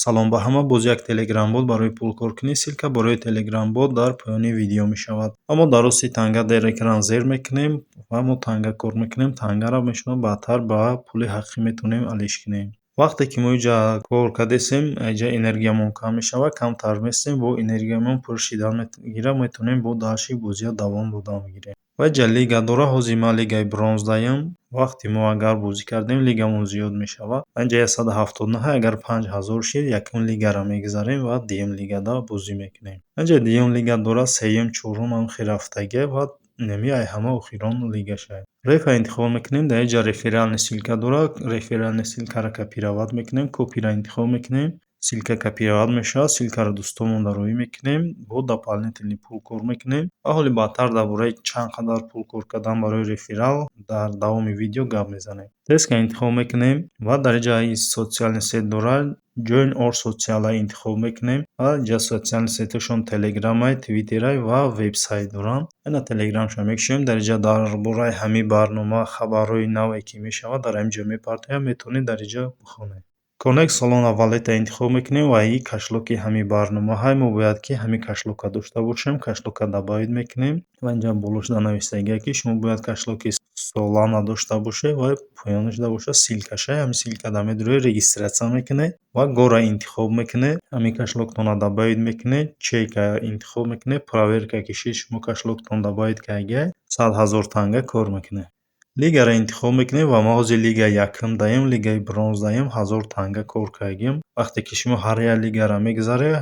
Салом ба ҳама! Боз як телеграм-бот барои пулкоркунӣ. Ссылка барои телеграм-бот дар поёни видео мешавад. Ва мо дар рости танга дар экран зер мекунем ва мо танга кор мекунем. Тангаро мешавад баъдтар ба пули ҳақиқӣ метавонем алиш кунем. Вақте ки мо инҷа кор кардесем, инҷа энергиямон кам мешавад, камтар местем, бо энергиямон пур шидан мегирад, метавонем бо дальше бозиро давом дода мегирем. Ва инҷа лига дорад. Ҳозир ман лигаи бронздаем. Вақте мо агар бозӣ кардем, лигамон зиёд мешавад. Инҷа 179, агар 5000 шид, якум лигаро мегузарем ва дуюм лигада бозӣ мекунем. Инҷа дуюм лига дорад, сеюм, чорум ҳам хеле рафтагия ва инами ай ҳама охирон лигаша. Рефа интихоб мекунем, дар инҷа реферальный ссылка дорад, реферальный ссылкаро копировать мекунем, копиро интихоб мекунем, ссылка копировать мешавад, ссылкаро дӯстонмон роӣ мекунем, бо дополнительный пул кор мекунем. Ва ҳоли баъдтар дар бораи чанд қадар пул кор кардан барои реферал дар давоми видео гап мезанем. Теска интихоб мекунем ва дар инҷа социальный сеть дорад, Join our social интихоб мекунем ва инҷа социальный сетьҳошон Телеграмай, Твиттерай ва вебсайт доранд. Ина Телеграмшо мекушоем, дар инҷа дар бораи ҳамин барнома хабарҳои наве ки мешавад, дар ҳамин ҷо мепартоям, метавонед дар инҷа бихонед. Connect Solana Wallet интихоб мекунем ва ин кошелёки ҳамин барномаҳай. Мо бояд ки ҳамин кошелёкка дошта бошем. Кошелёкка добавить мекунем ва инҷа болошда навистагия, ки шумо бояд кошелёки Solana дошта бошед ва поёнашда бошад ссылкаша. Ҳамин ссылкада медуроед, регистрация мекунед ва гора интихоб мекунед, ҳамин кошелёктонро добавить мекунед, чека интихоб мекунед, проверка ки шид, шумо кошелёктон добавить кардагиай, 100 000 танга кор мекунед. Лигаро интихоб мекунем ва мо ҳозир лигаи якум даем, лигаи бронздаем, 1000 танга кор кардагием. Вақте ки шумо ҳар як лигаро мегузаред,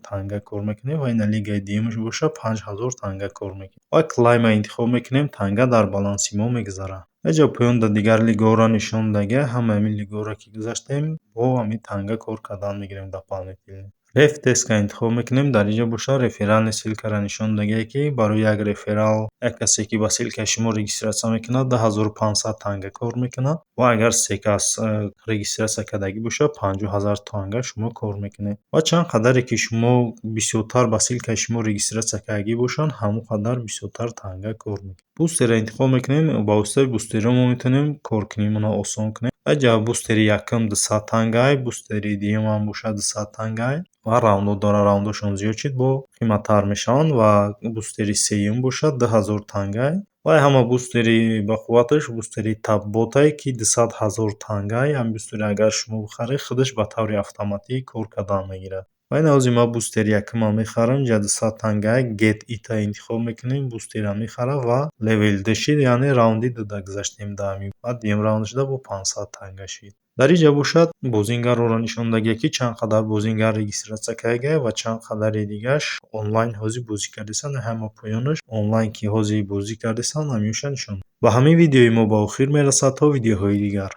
танга кор мекунед ва ина лигаи дуюмаш бошад, 5000 танга кор мекунед. Ва claim а интихоб мекунем, танга дар баланси мо мегузарад. Инҷа поёнда дигар лигаҳоро нишон додагия. Ҳамаи ҳамин лигаҳоро ки гузаштем, бо ҳамин танга кор кардан мегирем дополнительно. Реф теска интихоб мекунем, дар инҷо бошад реферальный ссылкаро нишон додагие, ки барои як реферал, як касе ки ба ссылкаи шумо регистрация мекунад, 2500 танга кор мекунад ва агар се кас регистрация кардагӣ бошад, 50 000 танга шумо кор мекунед. Ва чанд қадаре ки шумо бисёртар ба ссылкаи шумо регистрация кардагӣ бошанд, ҳамон қадар бисёртар танга кор мекунед. Бустерро интихоб мекунем, ба воситаи бустерҳо мо метавонем кор кунем, онро осон кунем. Инҷа бустери якум 200 тангай, бустери дуюмам бошад 200 тангай ва раундҳо дорад, раундҳошон зиёд шуд, бо қиматтар мешаванд ва бустери сеюм бошад 2000 тангай. Ва ҳама бустери бақувваташ бустери табботае, ки 200 000 тангай. Ҳамин бустери агар шумо бихаред, худаш ба таври автоматӣ кор кардан мегирад. Ва ин ҳозир ман бустери якумро мехарам, инҷа 200 тангай, Get it-а интихоб мекунем, бустерро мехарам ва левел ду шид, яъне раунди дуда гузаштем дар ҳамин. Баъд дуюм раунд шуда бо 500 танга шид. Дар инҷа бошад бозингарҳоро нишон додагия, ки чанд қадар бозингар регистрация кардагия ва чанд қадари дигааш онлайн ҳозир бозӣ кардастанд. Ҳама поёнаш онлайн ки ҳозир бозӣ кардастанд, ҳаминша нишон. Ба ҳамин видеои мо ба охир мерасад. То видеоҳои дигар.